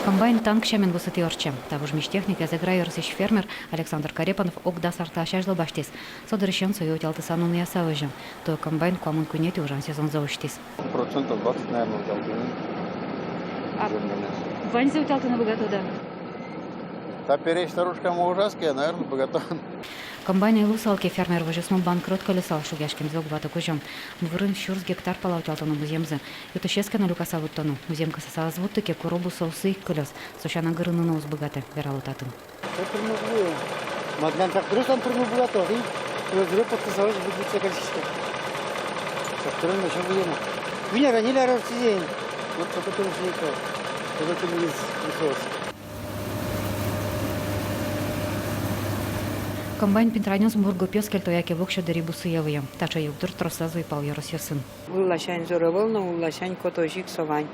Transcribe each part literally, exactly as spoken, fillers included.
Комбайн танк сямен бусытэм ортчем. Та вужмись техникаез Эгра ёросысь фермер Александр Карепанов ог дас ар талэсь азьло басьтӥз. Со дырысен сое утялтыса нуныяса возё. Туэ комбайн куамын куинетӥ ужан сезонзэ усьтӥз. Процентов двадцать, наверное, утялтыны. А ваньзэ утялтыны быгатоды-а? Та пересь старушкамы ужаз ке, наверное, быгатон. Комбайн ӧй луысал ке, фермер возёсмы банкрот кыльысал, шугъяськемзэ уг ваты кузё. Мувырын сюрс гектар пала утялтоно музъемзэ. Ю-тысез ке но люкаса вуттоно. Музъем кысыса ӧз вутты ке, куро бусыосы ик кылёз. Со сяна гырыны но уз быгатэ, верало татын. Трактор но уг луы. Мадьян тракторез трактор но уг быгатэ, и трактор поттыса уж выдвинуться кариське. Тракторен но ещё выйыны. Винер аниль арор сизень. Вот только тоже сидит. Только не из бусыос. Комбайн питранъёс мур гопъёс кельто яке воксё дэри бусые выё. Таӵе югдур тросаз уйпал ёросъёсын. Вылласянь зор ӧвӧл но, улласянь кот озьы ик со вань.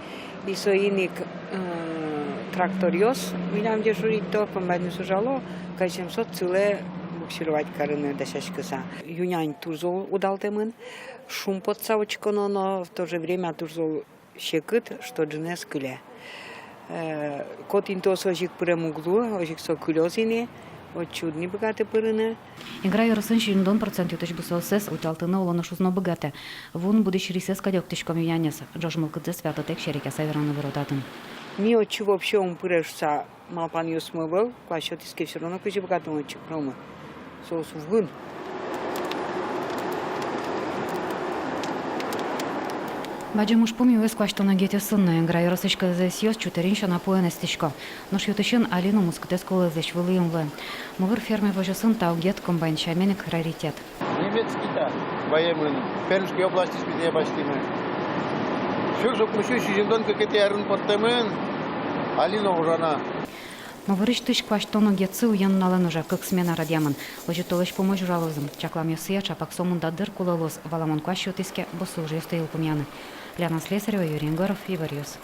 И соин ик, э, тракторъёс милям дежурить каро, комбайнъёс ужало, кызь семьсот сылэ буксировать карыны дасяськыса. Ю-нянь туж зол удалтэмын, шумпотыса учконо но, в то же время туж зол секыт, что ӝыныз кыле. Э, кот интыос озьы ик пырем уг луы, озьы ик со кылёз ини, отчы уд ни быгаты пырыны. Эгра ёросын сизьымдон процент ю-тысь бусыоссэс утялтыны улонысь уз но быгатэ. Вуын будӥсь рисэз кадь октӥськом ю-нянез. Ӝож мылкыдзэс ватытэк серекъяса вераны выро татын. Ми отчы вообще ум пыре шуса малпанъёсмы ӧвӧл, куазь сётӥз ке, всё равно кызьы быгатом отчы пыроме. Соос вуын. Бадӟым ужпум юэз куасьтоно гетъёсын но. Эгра ёросысь КЗС-ъёс чутырин сяна пуэн эстӥсько. Нош ю-тысен али но мускытэз кулэезлэсь вылӥын луэ. Мувыр ферме возёсын та гет комбайн сямен ик раритет. Немецкий та ваемын, Пермской областьысь ми тае басьтӥмы. Сюрс укмыссю сизьымдон кыкетӥ арын поттэмын, али но ужа на. Мувырысь тысь куасьтоно гетсы уен-нуналэн ужа, кык смена радъямын. Озьы толэзь пумозь ужалозы. Чакламъёссыя, ӵапак сомында дыр кулэ луоз, валамон, куазь сётӥз ке, бусы ужъёсты йылпумъяны. Лена Слесарева, Юрий Егоров, «Иворъёс».